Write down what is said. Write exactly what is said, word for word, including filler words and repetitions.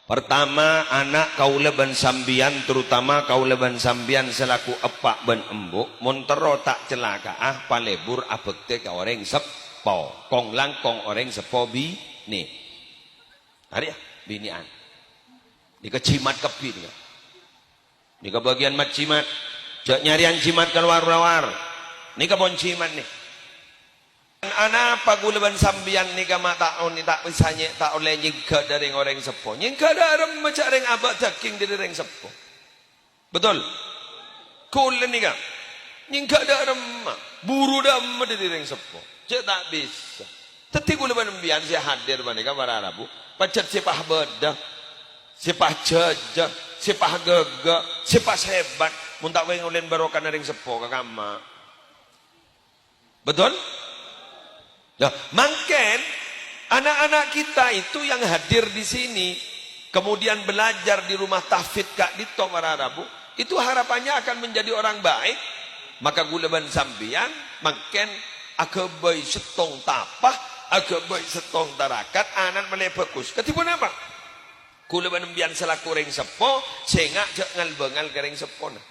Pertama, ana' kaulâ bân sampèyan, terutama kaulâ bân sampèyan selaku eppa' bân embu', mon terro ta' calaka'a, palebur abhâktè ka orèng seppo. Kong-langkong orèng seppo binè'. Arèya, binè'an. Nèka jimat kabbhi nèka. Nèka bâgiyân mat-jimat. Jhâ' nyarèyan jimat ka lowar-lowar. Nèka pon jimat nè. Anapa kaulâ bân sampèyan nèka ma' ta' onè, ta' bisa nyè-, ta' ollè nyèngghâ' dâri orèng seppo? Nyèngghâ' dâ'remma jhâ' rèng abâ' dhâging dâri rèng seppo? Betul? Kaulâ nèka nyèngghâ' dâ'remma, buru dâ'remma dâri rèng seppo? Jhâ' ta' bisa. Dhâddhi kaulâ bân sampèyan sè hadir panèka para rabu, pajhât sè pahbâdâ, sè pahjhâjhâ, sè pahghâghâ, sè pasebat. Mon ta' kèngèng ollèna barokana rèng seppo ka kamma. Betul? Nah, mangkèn anak-anak kita itu yang hadir di sini, kemudian belajar di rumah tahfidz ka'dinto para rabu, itu harapannya akan menjadi orang baik. Maka kaulâ bân sampèyan mangkèn aghâbây sèttong tapa, aghâbây sèttong tarakat, ana'na malè bhâghus. Kadhi ponapa? Kaulâ bân sampèyan selaku rèng seppo, sènga' jhâ' ngal-bângal ka rèng seppona.